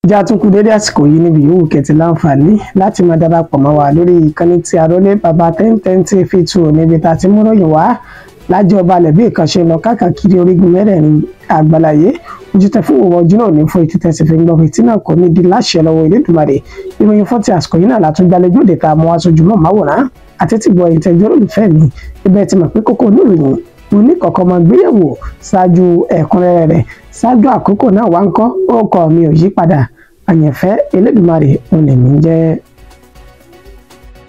Já tún kú dédé àsìkò yìí níbi yòówù kẹtì láǹfààní láti máa darapọ̀ mọ́ wa lórí ìkànnì tí Arólé Baba 1010 TV2 níbi tá a ti mú ròyìn wá lájọ balẹ̀ bí nǹkan ṣe lọ káàkiri orígun mẹ́rẹ̀ẹ̀rin àgbàláyé. Ojú tẹ fún òwò ojú náà ní fún etí tẹsí fi ń gbọ́ etí náà kò ní di láṣẹ lọ́wọ́ Elédùmarè. Ìròyìn fún ti àsìkò yìí náà látúngbàlejò òde tá a mú wá sójú mọ́ máwòrán àti tí gbọ́ ìtẹ́jú olólùfẹ́ mi. Ibẹ̀ ti mọ̀ pé kókó oníròyìn mo ní kọ̀ọ̀kan máa gbéyẹ̀wò ṣáájú ẹ̀kúnrẹ́rẹ́ rẹ̀ ṣáájú àkókò náà wá ń kọ́ orúkọ mi ò yí padà, Àyànfẹ́ Elédùmarè òun lèmi ń jẹ́.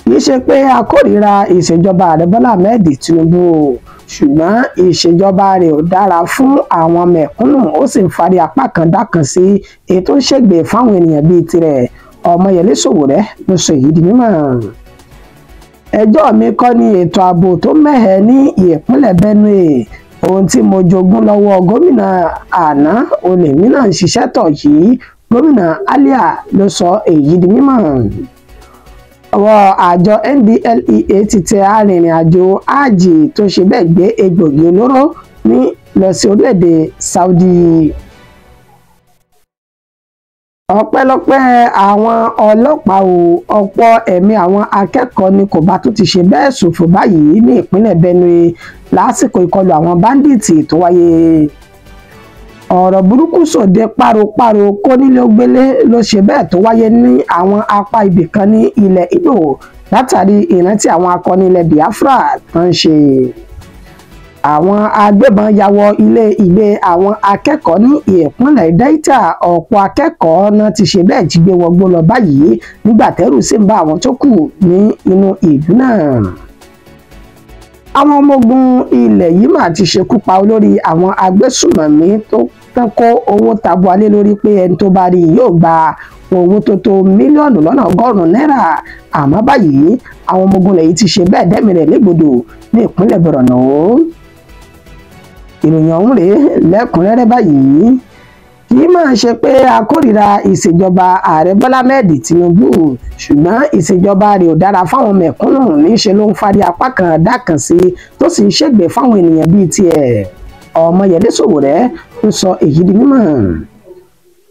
Kì í ṣe pé a kórìíra ìṣèjọba ààrẹ Bọ́lá Ahmed Tinubu o, ṣùgbọ́n ìṣèjọba rẹ̀ ò dára fún àwọn mẹ̀kúnnù, ó sì ń fari apá kan dákan sí èyí tó ń ṣègbè fáwọn ènìyàn bíi tirẹ̀. Ọmọyẹlé Sowore ló sọ èyí di mímọ̀. Ẹjọ́ mi kọ́ ni ètò ààbò tó mẹ́hẹ̀ ní ìpínlẹ̀ Benue, ohun tí mo jogún lọ́wọ́ gómìnà àná olèmí náà ń ṣiṣẹ́ tọ̀ yìí, gómìnà Alia ló sọ èyí di mímọ̀. Ọwọ́ àjọ NDLEA ti tẹ arìnrìn-àjò áàjì tó ṣe bẹ́ẹ̀ gbé egbògi olóró ní lọ sí orílẹ̀-èdè Saudi. Ọpẹ́lọpẹ́ àwọn ọlọ́pàá o, ọ̀pọ̀ ẹ̀mí àwọn akẹ́kọ̀ọ́ ni kò bá tún ti ṣe bẹ́ẹ̀ ṣòfò báyìí ní ìpínlẹ̀ Benue lásìkò ìkọlù àwọn báńdíìtì tó wáyé. Ọ̀rọ̀ burúkú sòde páropáro kónílé-ó-gbélé ló ṣe bẹ́ẹ̀ tó wáyé ní àwọn apá ibìkan ní ilẹ̀ Ìgbò látàrí ìrántí àwọn akọni ilẹ̀ Biafra tó ń ṣe. Àwọn agbébọn ya wọ ilé ìgbé àwọn akẹ́kọ̀ọ́ ní ìpínlẹ̀ Delta, ọ̀pọ̀ akẹ́kọ̀ọ́ náà ti ṣe bẹ́ẹ̀ jí gbé wọgbó lọ báyìí nígbà tẹ́rù sì ń bá àwọn tó kù ní inú ìlú náà. Àwọn ọmọ ogun ilẹ̀ yìí mà ti ṣekú pa olórí àwọn agbésùmọ̀mí tó tán kó owó tabua lé lórí pé ẹni tó bá rí yóò gba owó tó tó 100 mílíọ̀nù náírà, àmọ́ báyìí àwọn ọmọ ogun ilẹ̀ yìí ti ṣe bẹ́ẹ̀ dẹ́mi rẹ̀ légbodò ní ìpínlẹ̀ Borno. Ìròyìn ọ̀hún rèé lẹ́kùnrẹ́rẹ́ báyìí. Kì í máa ṣe pé a kórìíra ìṣèjọba ààrẹ Bọ́lá Ahmed Tinubu, ṣùgbọ́n ìṣèjọba rẹ̀ ò dára fáwọn mẹ̀kúnnù, níṣe ló ń fari apá kan dákan sí tó sì ń ṣègbè fáwọn ènìyàn bíi tiẹ̀. Ọmọyẹlé Sowore ń sọ èyí di mímọ̀.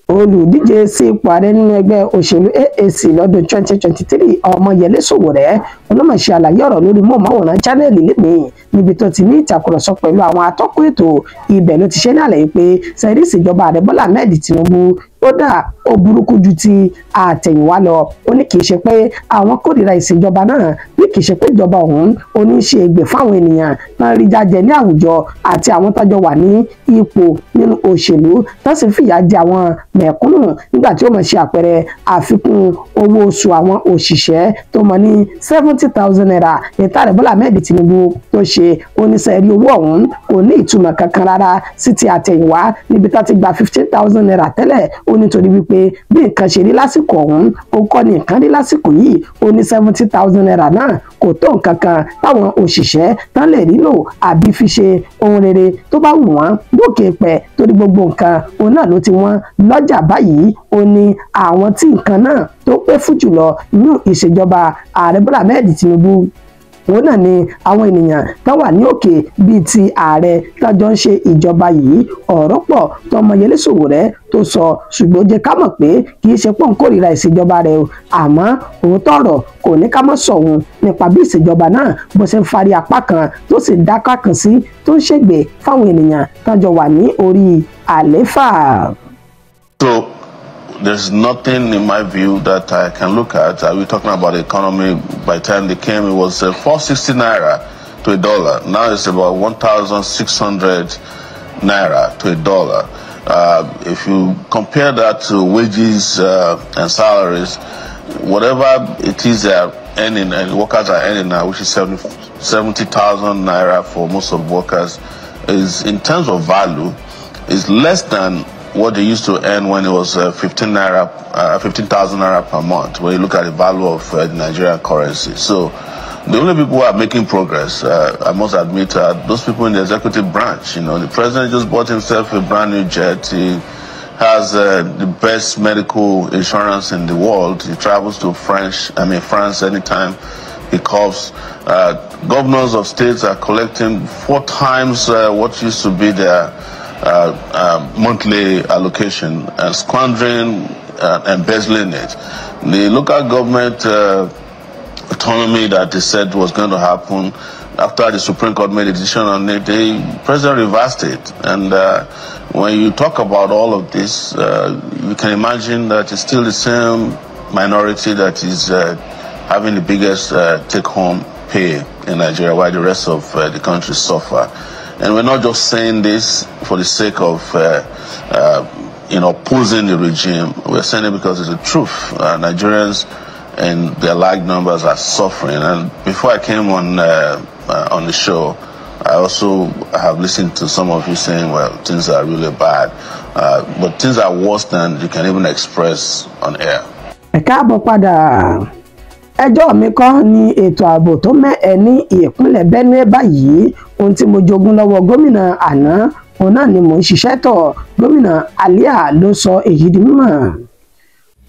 Olùdíje sí ipò ààrẹ nínú ẹgbẹ́ òṣèlú AAC lọ́dún 2023, Ọmọyẹlé Sowore olómọ̀ṣẹ́ àlàyé ọ̀rọ̀ lórí móhùnmáwòrán Channel lẹ́nìí níbi tó ti ní ìtàkùrọ̀sọ pẹ̀lú àwọn atọ́kùn ètò. Ibẹ̀ ló ti ṣe ní àlàyé pé sẹ́rí ìṣèjọba ààrẹ Bọ́lá Ahmed Tinubu kódà ó burúkú ju ti àtẹ̀yìnwá lọ. Ó ní kì í ṣe pé àwọn kórìíra ìṣèjọba náà, bí kì í ṣe pé ìjọba ọ̀hún ó ní í ṣe ègbè fáwọn ènìyàn tán rí jájẹ ní àwùjọ àti àwọn tọ́jọ wà ní ipò nínú òṣèlú tó sì fìyà jẹ àwọn mẹ̀kúnnù, nígbà tí ó mọ̀ ṣe àpẹẹrẹ àfikún owó oṣù àwọn òṣìṣẹ́ tó mọ̀ ní ₦70,000 ètò ààrẹ Bọ́lá Ahmed Tinubu tó ṣe. Oníṣẹ́ owó ọ̀hún kò ní ìtumọ̀ kankan rárá sí ti àtẹ̀yìnwá níbi tá ti gba ₦15,000 tẹ́lẹ̀. Ó nítorí wípé bí nǹkan ṣe rí lásìkò ọ̀hún ó kọ́ ni nǹkan rí lásìkò yìí. Ó ní ₦70,000 náà kò tó nǹkan kan táwọn òṣìṣẹ́ tán lè rí lò àbí fi ṣe ohun rere tó bá wù wọ́n lókè pẹ̀, torí gbogbo nǹkan òun náà ló ti wọ́n lọ́jà báyìí. Ó ní àwọn tí nǹkan náà tó pé fún jùlọ nínú ìṣèjọba ààrẹ Bọ́lá Ahmed Tinubu òun náà ni àwọn ènìyàn tó wà ní òkè bíi ti ààrẹ tọ́jọ́ ń ṣe ìjọba yìí. Ọ̀rọ̀ pọ̀ tọmọyẹlé Sowore tó sọ, ṣùgbọ́n ó jẹ́ ká mọ̀ pé kì í ṣe pọ́n kórìíra ìṣèjọba rẹ̀ o, àmọ́ òótọ́ ọ̀rọ̀ kò ní ká mọ̀ sọ̀hún nípa bí ìṣèjọba náà bó ṣe ń fari apá kan tó sì dáká kan sí tó ń ṣègbè fáwọn ènìyàn tọ́jọ́ wà ní orí àlééfà. So there's nothing in my view that I can look at. Are we talking about the economy? By the time they came, it was 460 naira to a dollar. Now it's about 1,600 naira to a dollar. If you compare that to wages and salaries, whatever it is they are earning and workers are earning now, which is 70,000 naira for most of workers, is in terms of value, is less than what they used to earn when it was 15 naira, 15,000 naira per month, when you look at the value of the Nigerian currency. So the only people who are making progress, I must admit, are those people in the executive branch. The president just bought himself a brand new jet. He has the best medical insurance in the world. He travels to French, I mean France anytime he coughs. Governors of states are collecting four times what used to be their monthly allocation and squandering embezzling it. The local government autonomy that they said was going to happen, after the Supreme Court made a decision on it, the president reversed it. And when you talk about all of this, you can imagine that it's still the same minority that is having the biggest take-home pay in Nigeria, while the rest of the country suffer. And we're not just saying this for the sake of opposing the regime. We're saying it because it's the truth. Nigerians and their large numbers are suffering. And before I came on the show, I also have listened to some of you saying, well, things are really bad. But things are worse than you can even express on air. Ẹ káàbọ̀ padà. Ẹjọ́ mi kọ́ ni ètò ààbò tó mẹ́ẹ̀ ní ìpínlẹ̀ Benue báyìí. Ohun tí mo jogún lọ́wọ́ gómìnà àná òun náà ni mò ń ṣiṣẹ́ tọ̀. Gómìnà Alia ló sọ èyí di mímọ̀.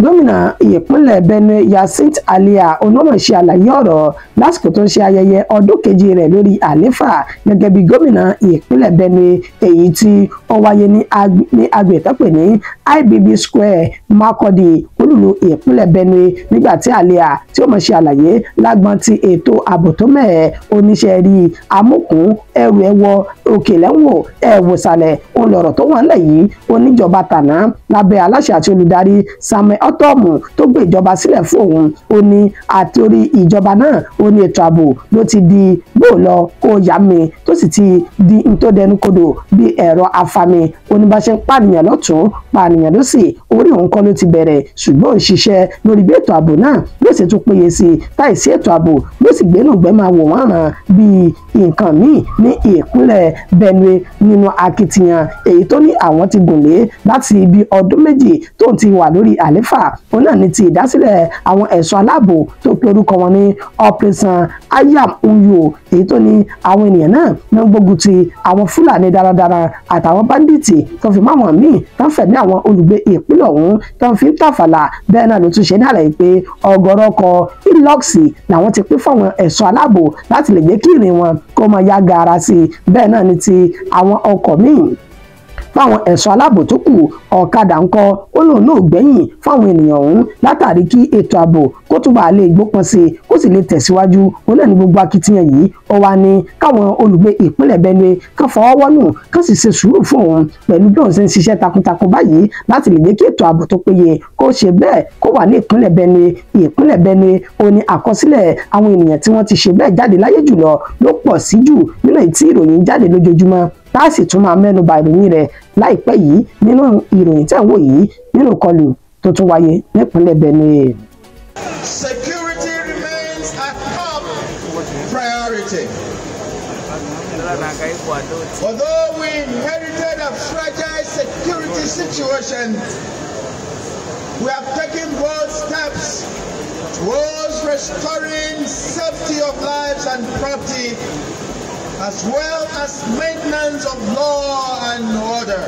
Gómìnà ìpínlẹ̀ Benue Yasin Alia onímọ̀ ṣe àlàyé ọ̀rọ̀ lásìkò tó ń ṣe ayẹyẹ ọdún kejì rẹ̀ lórí àlééfà gẹ́gẹ́ bí gómìnà ìpínlẹ̀ Benue, èyí tí ó wáyé ní agbègbè tó pè ní IBB Square, Makurdi, olúlu ìpínlẹ̀ Benue. Nígbà tí Alia tí ó mọ̀ ṣe àlàyé lágbọ́n ti ètò ààbò tó mẹ́ẹ̀, oníṣẹ́ rí amúkún ẹrù ẹwọ òkè lẹ́wọ̀n ẹ̀wòsàlẹ̀ òun lọ̀rọ̀ tó wà ńlẹ̀ yìí. Oníjọba tàná lábẹ́ aláṣẹ àti olùdarí Samuel Ortom tó gbé ìjọba sílẹ̀ fún òun, ó ní àtòrí ìjọba náà ó ní ètò ààbò ló ti di gbóòlọ kó yá mi, tó sì ti di ntòdẹnukodò bí ẹ̀rọ afami. Oníbàṣẹ ń pànìyàn lọ́tún pànìyàn lósì, orí òun kọ́ ló ti bẹ̀rẹ̀, ṣùgbọ́n òun ṣiṣẹ́ lórí bí ètò ààbò náà ló sì tún péye sí i. Táìsí ètò ààbò ló sì gbénúgbẹ́ máa wò wọ́n ràn bíi nǹkan míì ní ìpínlẹ̀ Benue. Nínú akitiyan èyí tó ní àwọn ti gùn lé láti ibi ọdún 2 tó ti wà lórí àléfà, òun náà ní ti ìdásílẹ̀ àwọn ẹ̀ṣọ́ aláàbò tó pe orúkọ wọn ní Operation Ayam Uyo, èyí tó ní àwọn ènìyàn náà ń gbógun ti àwọn Fúlàní darandaran àtàwọn báńdíìtì tó fi máwọn míì tó ń fẹ̀mí àwọn olùgbé ìpínlẹ̀ ọ̀hún tó ń fi ń tàfàlà. Bẹ́ẹ̀ náà ló tún ṣe ní àlàyé pé ọ̀gọ̀rọ̀ ọkọ̀ Hilux làwọn ti pín fáwọn ẹ̀ṣọ́ aláàbò láti lè jẹ́ kí ìrìn wọn kó máa yá gaara sí i. Bẹ́ẹ̀ náà ni ti àwọn ọkọ̀ míì fáwọn ẹ̀ṣọ́ aláàbò tó kù, ọ̀kadà ńkọ́ ó lóun náà gbẹ̀yìn fáwọn ènìyàn ọ̀hún látàrí kí ètò ààbò kó túbọ̀ lè gbópọn sí i kó sì lè tẹ̀síwájú. Òun náà ní gbogbo akitiyan yìí ó wá ní káwọn olùgbé ìpínlẹ̀ Benue kán fọwọ́ wọ́nù kán sì ṣe sùúrù fún òun pẹ̀lú bí òun ṣe ń ṣiṣẹ́ takuntakun báyìí láti lè jẹ́ kí ètò ààbò tó péye kó ṣe bẹ́ẹ̀ kó wà ní ìpínlẹ̀ Benue. Ìpínlẹ̀ Benue ó ní àkọsílẹ̀ àwọn ènìyàn tí wọ́n ti ṣe bẹ́ẹ̀ jáde láyé jùlọ ló pọ̀ sí jù nínú èyí tí ìròyìn jáde lójoojúmọ́, tá a sì tún máa mẹ́nu bà ìròyìn rẹ̀ láìpẹ́ yìí nínú ìròyìn tẹ́ ń wò yìí nínú ìkọlù tó tún wáyé nípínlẹ̀ Benue. Security remains a top priority. Although we inherited a fragile security situation, we have taken bold steps towards restoring safety of lives and property, as well as maintenance of law and order.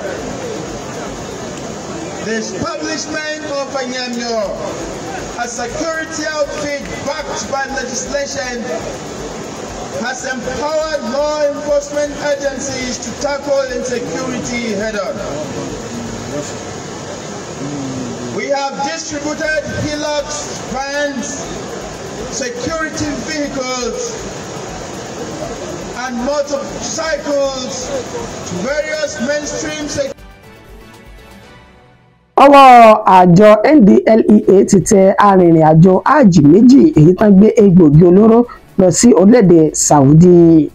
The establishment of Anyamyo, a security outfit backed by legislation, has empowered law enforcement agencies to tackle insecurity head-on. We have distributed Hilux vans, security vehicles, and motorcycles to various mainstream security. Ọwọ́ àjọ NDLEA ti tẹ arìnrìn-àjò ájì 2 èyí tán gbé egbògi olóró lọ sí orílẹ̀-èdè Saudi.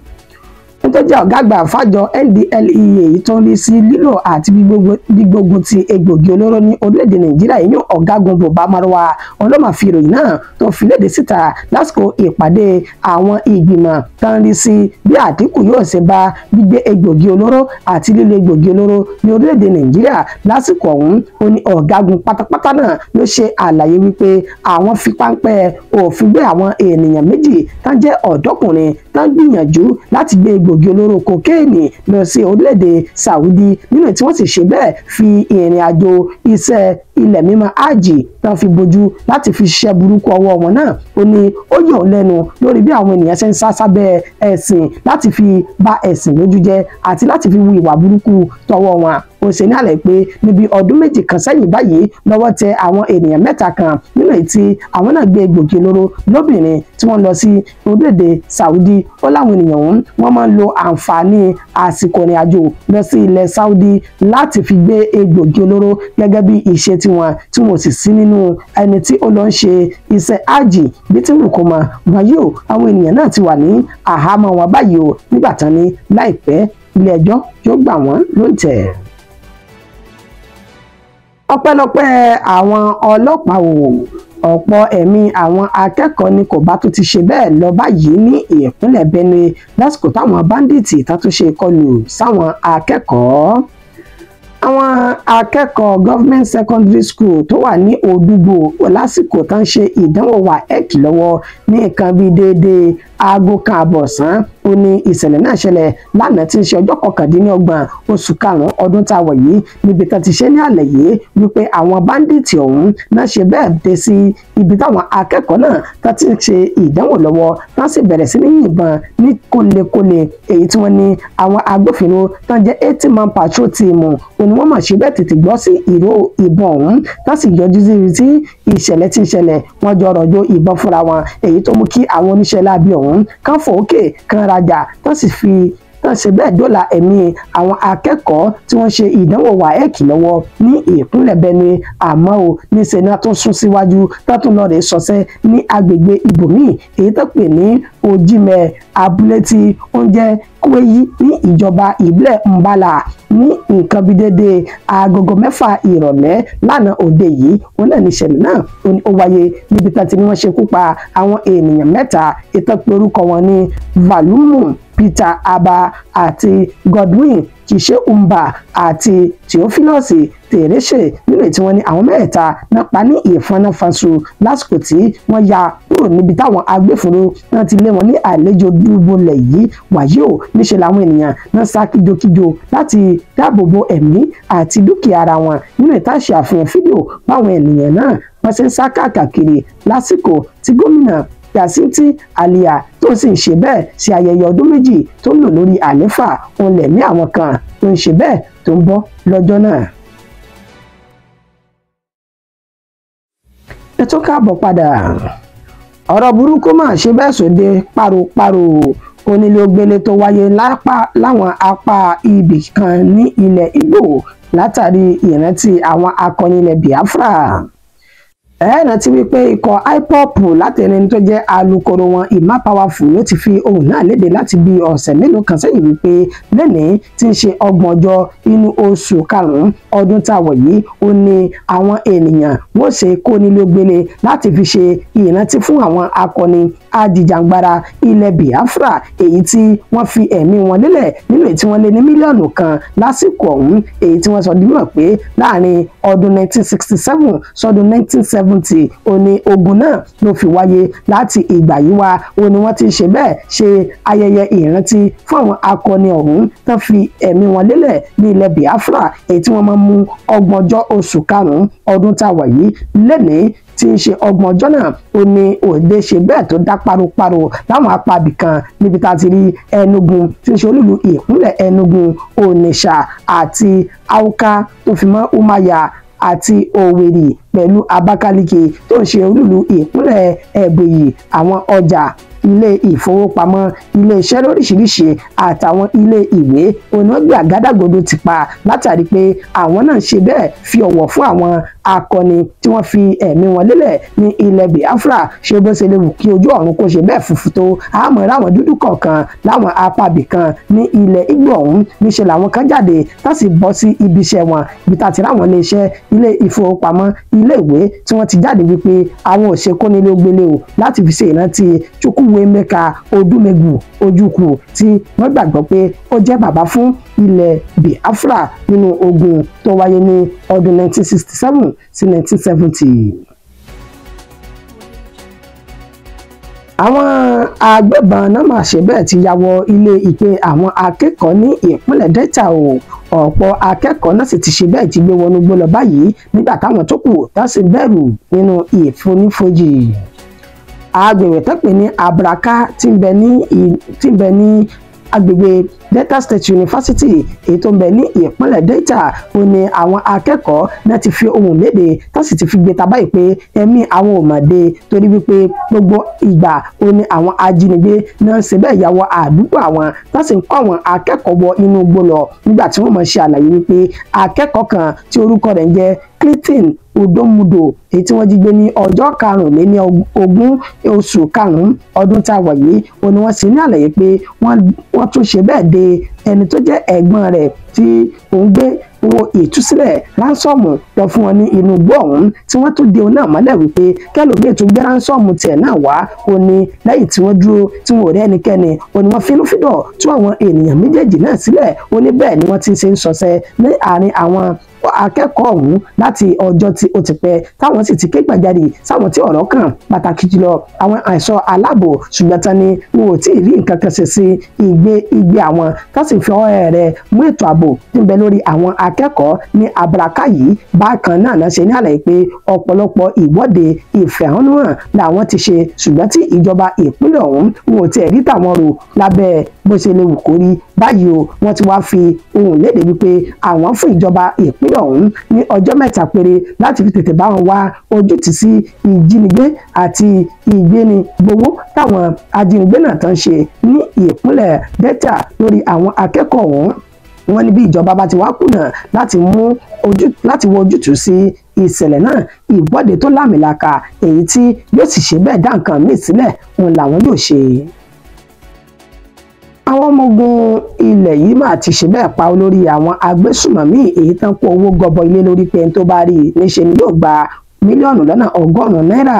Tó jẹ́ ọ̀gá àgbà fájọ NDLEA èyí tó ń rí sí lílò àti gbígbógun ti egbògi olóró ní orílẹ̀-èdè Nàìjíríà, ìyún ọ̀gágun Buba Marwa ọlọ́mà fi ìròyìn náà tó fi léde síta lásìkò ìpàdé àwọn ìgbìmọ̀ tó ń rí sí bí àdínkù yóò ṣe bá gbígbé egbògi olóró àti lílo egbògi olóró ní orílẹ̀-èdè Nàìjíríà. Lásìkò ọ̀hún ó ní ọ̀gágun pátápátá náà ló ṣe àlàyé wípé àwọn fi páńpẹ́ òfin gbé àwọn ènìyàn 2 tán jẹ́ ọ̀dọ́kùnrin tán gbìyànjú láti gbé egbògi olóró kokéènì lọ sí orílẹ̀-èdè Saudi, nínú tí wọ́n sì ṣe bẹ́ẹ̀ fi ìrìn àjò iṣẹ́ ilẹ̀ mímọ́ ájì tán fi bojú láti fi ṣiṣẹ́ burúkú ọwọ́ wọn náà. Ó ní ó yọ̀ lẹ́nu lórí bí àwọn ènìyàn ṣe ń sá sábẹ́ ẹ̀sìn láti fi ba ẹ̀sìn lójú jẹ́ àti láti fi hu ìwà burúkú tọwọ́ wọn. Ó ṣe ní àlàyé pé níbi ọdún 2 kan sẹ́yìn báyìí lọ́wọ́ tẹ àwọn ènìyàn 3 kan nínú èyí tí àwọn náà gbé egbògi olóró lóbìnrin tí wọ́n lọ sí orílẹ̀-èdè Saudi. Ó láwọn ènìyàn ọ̀hún wọ́n máa ń lo àǹfààní àsìkò ìrìn àjò lọ sí ilẹ̀ Saudi láti fi gbé egbògi olóró gẹ́gẹ́ bí ìṣe tiwọn, tí wọn ò sì sí nínú ẹni tí ó lọ ń ṣe iṣẹ́ ájì bí tí wù kó mọ. Wáyé o, àwọn ènìyàn náà ti wà ní àhámọ́ wọn báyìí o, nígbà tán ní láìpẹ́ ilé ẹjọ́ yóò gbà wọ́n lóǹtẹ̀. Ọpẹ́lọpẹ́ àwọn ọlọ́pàá o, ọ̀pọ̀ ẹ̀mí àwọn akẹ́kọ̀ọ́ ni kò bá tún ti ṣe bẹ́ẹ̀ lọ báyìí ní ìpínlẹ̀ Benue lásìkò táwọn báńdíìtì tán tún ṣe ìkọlù sáwọn akẹ́kọ̀ọ́. Àwọn akẹ́kọ̀ọ́ government secondary school tó wà ní Òdùgbò lásìkò tán ṣe ìdánwò WAEC lọ́wọ́ ní nǹkan bíi déédéé 1:30 ọ̀sán. Ó ní ìṣẹ̀lẹ̀ náà ṣẹlẹ̀ lánàá tí ń ṣe ọjọ́ 29 oṣù karùn-ún ọdún tá a wọ̀ yìí, níbi tán ti ṣe ní àlàyé wípé àwọn báńdíìtì ọ̀hún náà ṣe bẹ́ẹ̀ dé sí ibi táwọn akẹ́kọ̀ọ́ náà tán ti ń ṣe ìdánwò lọ́wọ́, tán sì bẹ̀rẹ̀ sí ní yìnbọn ní kólekóle, èyí tí wọ́n ní àwọn agbófinró tán jẹ́ 80 man patrol team òní wọ́n mà ṣe bẹ́ẹ̀ tètè gbọ́ sí ìró ìbọn ọ̀hún, tán sì yọjú sí ibi tí ìṣẹ̀lẹ̀ ti ń ṣẹlẹ̀. Wọ́n jọ rọ̀jò ìbọn fúnra wọn, èyí tó mú kí àwọn oníṣẹ́ láabi ọ̀hún kán fò ókè kán rajà, tán sì fi tán ṣe bẹ́ẹ̀ dóòlà ẹ̀mí àwọn akẹ́kọ̀ọ́ tí wọ́n ṣe ìdánwò WAEC lọ́wọ́ ní ìpínlẹ̀ Benue. Àmọ́ o, níṣẹ́ ni wọ́n tún sún síwájú tán tún lọ rè sọ́sẹ́ ní agbègbè ibòmíì èyí tó pè ní Ojimẹ abúlé tí ó ń jẹ́ Kúwéyí ní ìjọba ìbílẹ̀ Mbala ní nǹkan bíi déédéé 6:00 ìrọ̀lẹ́ lánàá òde yìí. Òun náà ní ìṣẹ̀lẹ̀ náà ó wáyé níbi tán tí wọ́n ṣekú pa àwọn ènìyàn 3, ìtàn pé orúkọ wọn ní Valumu Peter Aba àti Godwin Chisehumba àti Theophilus Tereshe, nínú èyí tí wọ́n ní àwọn mẹ́ẹ̀ta náà pa ní ìfọnáfọnṣu lásìkò tí wọ́n ya kúrò níbi táwọn agbófinró náà ti lé wọn ní àlejò dúbolẹ̀ yìí. Wàyí o, níṣẹ́ làwọn ènìyàn náà sá kíjokíjo láti dáàbò bo ẹ̀mí àti dúkìá ara wọn. Nínú ìtàṣe àfihàn fídíò báwọn ènìyàn náà wọ́n ṣe ń sá káàkiri lásìkò tí gómìnà Jacinta Alia tó sì ń ṣe bẹ́ẹ̀ ṣe ayẹyẹ ọdún 2 tó ń lò lórí àlééfà, òun lẹ̀mí àwọn kan tó ń ṣe bẹ́ẹ̀ tó ń bọ́ lọ́jọ́ náà. Ẹ tún káàbọ̀ padà. Ọ̀rọ̀ burúkú mà ṣe bẹ́ẹ̀ sóde páropáro onílé-ó-gbélé tó wáyé láwọn apá ibì kan ní ilẹ̀ Ìgbò látàrí ìrántí àwọn akọni ilẹ̀ Biafra. Ẹ rántí wípé ikọ̀ IPOB láti ẹni tó jẹ́ alukoro wọn Emma Powerful ló ti fi ohùn náà léde láti bí ọ̀sẹ̀ mélòó kan sẹ́yìn wípé lẹ́nìí tí ń ṣe 30 ọjọ́ inú oṣù karùn-ún ọdún tá a wọ̀ yìí, ó ní àwọn ènìyàn wọ́n ṣe kónílé-ó-gbélé láti fi ṣe ìrántí fún àwọn akọni ajìjàǹgbara ilẹ̀ Biafra èyí tí wọ́n fi ẹ̀mí wọn lélẹ̀ nínú èyí tí wọ́n lé ní 1 mílíọ̀nù lásìkò ọ̀hún, èyí tí wọ́n sọ di mímọ̀ pé láàrin ọdún 1967 sọdún 1970 ó ní ogun náà ló fi wáyé. Láti ìgbà yìí wá ó ní wọ́n ti ṣe bẹ́ẹ̀ ṣe ayẹyẹ ìrántí fún àwọn akọni ọ̀hún tán fi ẹ̀mí wọn lélẹ̀ ní ilẹ̀ Biafra, èyí tí wọ́n máa ń mú 30 ọjọ́ oṣù karùn-ún ọdún tá a wà yìí. Lẹ́nìí tí ń ṣe 30 ọjọ́ náà, ó ní òde ṣe bẹ́ẹ̀ tó dá paropáro láwọn apá ibìkan níbi tá a ti rí Enugu tí ń ṣe olúlu ìpínlẹ̀ Enugu, Onitsha àti Awka tó fi mọ́ Umuahia àti Owerri pẹ̀lú Abakaliki tó ń ṣe olúlu ìpínlẹ̀ Ebonyi. Àwọn ọjà, ilé ìfowópamọ́, ilé iṣẹ́ lóríṣiríṣi àtàwọn ilé ìwé onígbé àgádágodo ti pa látàrí pé àwọn náà ṣe bẹ́ẹ̀ fi ọ̀wọ̀ fún àwọn akọni tí wọ́n fi ẹ̀mí wọn lélẹ̀ ní ilẹ̀ Biafra. Ṣé bó ṣe lè wù kí ojú ọ̀run kó ṣe bẹ́ẹ̀ funfun tó, àmọ́ láwọn dúdú kọ̀ọ̀kan láwọn apá ibìkan ní ilẹ̀ Ìgbò ọ̀hún níṣẹ́ làwọn kan jáde tá sì bọ́ sí ibi iṣẹ́ wọn, ibi tá ti ráwọn ilé iṣẹ́, ilé ìfowópamọ́, ilé ìwé tí wọ́n ti jáde wípé àwọn ò ṣe kónílé-ó-gbélé o láti fi ṣe ìrántí Chukwuemeka Odumegwu Ojukwu tí wọ́n gbàgbọ́ pé ó jẹ́ bàbá fún ilẹ̀ Biafra nínú ogun tó wáyé ní ọdún 1967 sí 1970. Àwọn agbébọn náà máa ṣe bẹ́ẹ̀ ti ya wọ ilé ìpè àwọn akẹ́kọ̀ọ́ ní ìpínlẹ̀ Delta o. Ọ̀pọ̀ akẹ́kọ̀ọ́ náà sì ti ṣe bẹ́ẹ̀ ti gbé wọnú igbó lọ báyìí nígbà táwọn tó kù tá sì bẹ̀rù nínú ìfonífojì. Agbègbè tó pè ní Abraka tí ń bẹ ní agbègbè Delta State University èyí tó ń bẹ ní ìpínlẹ̀ Delta ó ní àwọn akẹ́kọ̀ọ́ náà ti fi ohùn léde tó sì ti fi gbé ta báyìí pé ẹ̀mí àwọn ò mọ̀ dé torí wípé gbogbo ìgbà ó ní àwọn ajínigbé náà ń ṣe bẹ́ẹ̀ ya wọ àdúgbò àwọn tó sì ń kọ́ àwọn akẹ́kọ̀ọ́ wọ inú igbó lọ nígbà tí wọ́n mọ̀ ṣe àlàyé wípé akẹ́kọ̀ọ́ kan tí orúkọ rẹ̀ ń jẹ́ Clinton Odomudo èyí tí wọ́n jí gbé ní ọjọ́ 25 oṣù karùn-ún ọdún tá a wà yìí ó ní wọ́n sì ní àlàyé pé wọ́n tún ṣe bẹ́ẹ̀ de ẹni tó jẹ́ ẹ̀gbọ́n rẹ̀ tí òun gbé owó ìtúsílẹ̀ ránsọ́ọ̀mù lọ fún wọn ní inú igbó ọ̀hún tí wọ́n tún de òun náà mọ́lẹ̀ wípé kẹlòmíì tún gbé ránsọ́ọ̀mù tiẹ̀ náà wá. Ó ní lẹ́yìn tí wọ́n dúró tí wọn ò rí ẹnikẹ́ni ó ní wọ́n fínúfíndọ̀ tú àwọn ènìyàn méjèèjì náà sílẹ̀. Ó ní bẹ́ẹ̀ ni wọ́n ti ṣe ń ṣọṣẹ́ ní àárín àwọn akẹ́kọ̀ọ́ ọ̀hún láti ọjọ́ tí ó ti pẹ́ táwọn sì ti ké gbàjarè sáwọn tí ọ̀rọ̀ kàn pàtàkì jùlọ àwọn ẹ̀ṣọ́ aláàbò, ṣùgbọ́n tán ni wọn ò tí ì rí nǹkan kan ṣe sí ìgbé àwọn tó sì fi ọ̀rẹ́ rẹ̀ mú ètò ààbò tí ń bẹ lórí àwọn akẹ́kọ̀ọ́ ní Abraka yìí. Bákan náà náà ṣe ní àlàyé pé ọ̀pọ̀lọpọ̀ ìwọ́de ìfẹ̀hónúhàn làwọn ti ṣe ṣùgbọ́n tí ìjọba ìpínlẹ̀ ọ̀hún wọn ò tiẹ̀ rí tàwọn rò lábẹ́ bó ṣe lè wù kó rí báyìí o. Wọ́n ti wá fi ohùn léde wípé àwọn fún ìjọba ìpínlẹ̀ ọ̀hún ní ọjọ́ 3 péré láti fi tètè bá wọn wá ojútùú sí ìjínigbé àti ìgbénigbowó táwọn ajínigbé náà tán ṣe ní ìpínlẹ̀ Delta lórí àwọn akẹ́kọ̀ọ́ ọ̀hún. Wọ́n ní bí ìjọba bá ti wá kùnà láti wọ ojútùú sí ìṣẹ̀lẹ̀ náà, ìwọ́de tó láàmìlàaka èyí tí yóò sì ṣe bẹ́ẹ̀ dá nǹkan míì sílẹ̀ òun làwọn yóò ṣe. Àwọn ọmọ ogun ilẹ̀ yìí máa ti ṣe bẹ́ẹ̀ pa olórí àwọn agbésùmọ̀mí èyí tán kó owó gọbọ ilé lórí pé ẹni tó bá rí i níṣe ni yóò gba 100 mílíọ̀nù náírà.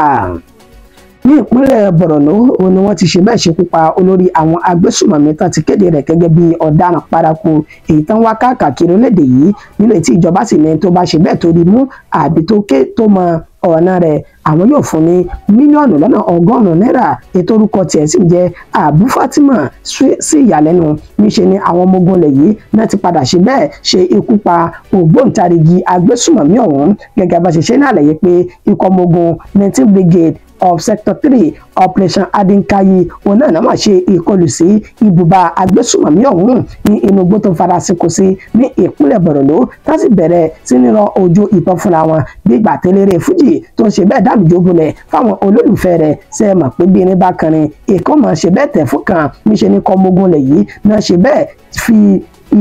Ní ìpínlẹ̀ Borno òun ni wọ́n ti ṣe bẹ́ẹ̀ ṣekú pa olórí àwọn agbésùmọ̀mí tán ti kéde rẹ̀ gẹ́gẹ́ bí ọ̀daràn paraku èyí tán wá káàkiri orílẹ̀-èdè yìí nínú ètí ìjọba sì ní tó bá ṣe bẹ́ẹ̀ tó rí mú àbí tó ké tó mọ ọ̀nà rẹ̀ àwọn yóò fún ní 100 mílíọ̀nù náírà. Ètò orúkọ tiẹ̀ sì ń jẹ́ Abu Fatima. Sí ìyàlẹ́nu níṣe ni àwọn ọmọ ogun ilẹ̀ yìí náà ti padà ṣe bẹ́ẹ̀ ṣe ikú pa ògbóǹtarìgì agbésùmọ̀mí ọ̀hún gẹ́gẹ́ bá ṣe ṣe ní àlàyé pé ikọ̀ ọmọ ogun 19 Brigade of Sector 3 Operation Adinkayi òun náà máa ṣe ìkọlù sí ibùba agbésùmọ̀mí ọ̀hún ní inú igbó tó farasin kò sí ní ìpínlẹ̀ Borno tá sì bẹ̀rẹ̀ sí ní rọ òjò ìbọn fúnra wọn bí ìgbà tẹ́lẹ̀rẹ́ fújì tó ń ṣe bẹ́ẹ̀ dábìjọ́ bolẹ̀ fáwọn olólùfẹ́ rẹ̀. Ṣe é mọ̀ pé bí irin bá kan ni ìkan máa ṣe bẹ́ẹ̀ tẹ̀ fún kan, níṣe ní kọ́mọgún lẹ̀ yìí náà ṣe bẹ́ẹ̀ fi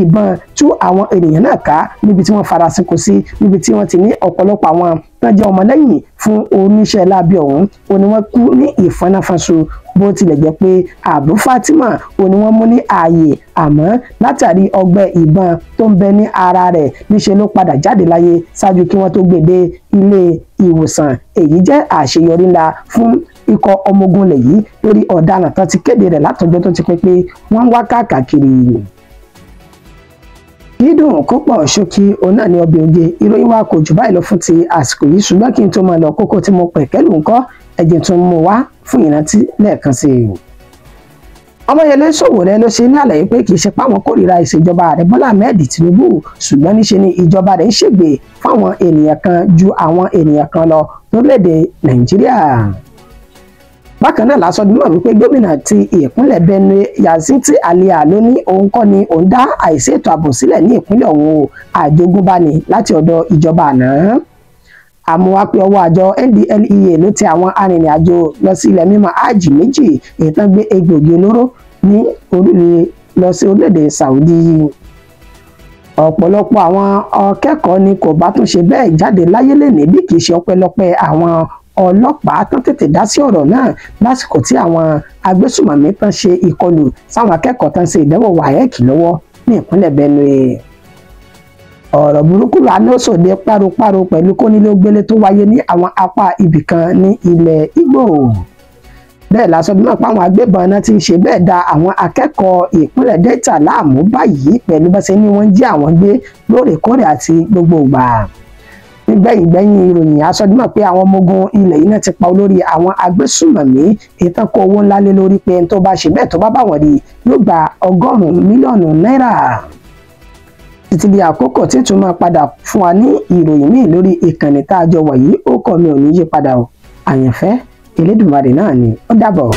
ìbọn tú àwọn ènìyàn náà ká níbi tí wọ́n farasin kò sí, níbi tí wọ́n ti ní ọ̀pọ̀lọpọ̀ àwọn tán jẹ́ ọmọlẹ́yìn fún oníṣẹ́ láabi ọ̀hún ó ní wọ́n kú ní ìfọ́náfọ́nṣu. Bó tilẹ̀ jẹ́ pé Abu Fatima ó ní wọ́n mú ní ààyè, àmọ́ látàrí ọgbẹ́ ìbọn tó ń bẹ ní ara rẹ̀ níṣe ló padà jáde láyé ṣáájú kí wọ́n tó gbé dé ilé ìwòsàn. Èyí jẹ́ àṣeyọrí ńlá fún ikọ̀ ọmọ ogun ilẹ̀ yìí lórí ọ̀daràn tán ti kéde rẹ̀ látọjọ́ tó ti pẹ́ pé wọ́n ń wá káàkiri. Dídùn kó pọ̀ ṣókí òun náà ní ọbẹ̀ oge. Ìròyìn wa kò jù báyìí lọ fún ti àsìkò yìí, ṣùgbọ́n kí n tó máa lọ, kókó tí mo pẹ̀ kẹ́lù ńkọ́ ẹ̀jẹ̀ tó ń mú wá fún ìrántí lẹ́ẹ̀kan sí i. Ọmọyẹlé Sowore ló ṣe ní àlàyé pé kì í ṣe páwọn kórìíra ìṣèjọba ààrẹ Bọ́lá Ahmed Tinubu, ṣùgbọ́n níṣe ni ìjọba rẹ̀ ń ṣègbè fáwọn ènìyàn kan ju àwọn ènìyàn kan lọ lórílẹ̀‐èdè Nàìjíríà. Bákan náà lásán mímọ̀ wípé gómìnà ti ìpínlẹ̀ Benue Yasinti Alia ló ní òun kọ́ ni òun dá àìsí ètò ààbò sílẹ̀ ní ìpínlẹ̀ ọ̀hún o, àjogúnbá ni láti ọ̀dọ̀ ìjọba àná. Àmúwá pé ọwọ́ àjọ NDLEA ló tẹ àwọn arìnrìn-àjò lọ sí ilẹ̀ mímọ́ hajj 2 èyí tán gbé egbògi olóró ní orílẹ̀ lọ sí orílẹ̀-èdè Saudi. Ọ̀pọ̀lọpọ̀ àwọn akẹ́kọ̀ọ́ ni kò bá tún ṣe bẹ́ẹ̀ jáde láyé lẹ́nìí bí kì í ṣe ọpẹ́lọpẹ́ àwọn ọlọ́pàá tán tètè dá sí ọ̀rọ̀ náà lásìkò tí àwọn agbésùmọ̀mí tán ṣe ìkọlù sáwọn akẹ́kọ̀ọ́ tán ṣe ìdánwò WAEC lọ́wọ́ ní ìpínlẹ̀ Benue. Ọ̀rọ̀ burúkú lánàá páropáro pẹ̀lú kónílé-ó-gbélé tó wáyé ní àwọn apá ibìkan ní ilẹ̀ Ìgbò. Bẹ́ẹ̀ lásán bí wọ́n pa àwọn agbébọn náà ti ń ṣe bẹ́ẹ̀ da àwọn akẹ́kọ̀ọ́ ìpínlẹ̀ Delta láàmú báyìí pẹ̀lú bá ṣe ní wọ́n ń jí àwọn gbé lóòrèkóòrè àti gbogbo ìgbà. Ní Nígbẹ̀yìn gbẹ̀yìn ìròyìn aṣọ́dúnmọ̀ pé àwọn ọmọ ogun ilẹ̀ yìí náà ti pa olórí àwọn agbésùmọ̀mí ìtàn kó owó ńlá lé lórí pé ẹni tó bá ṣe bẹ́ẹ̀ tó bá bá wọn rí yóò gba 100 mílíọ̀nù náírà. Títí di àkókò tí tún máa padà fún wa ní ìròyìn míì lórí ìkànnì tá a jọ wà yìí, ó kọ́ mi ò ní yí padà o, àyànfẹ́ Elédùmarè náà ni. Ó dàbọ̀.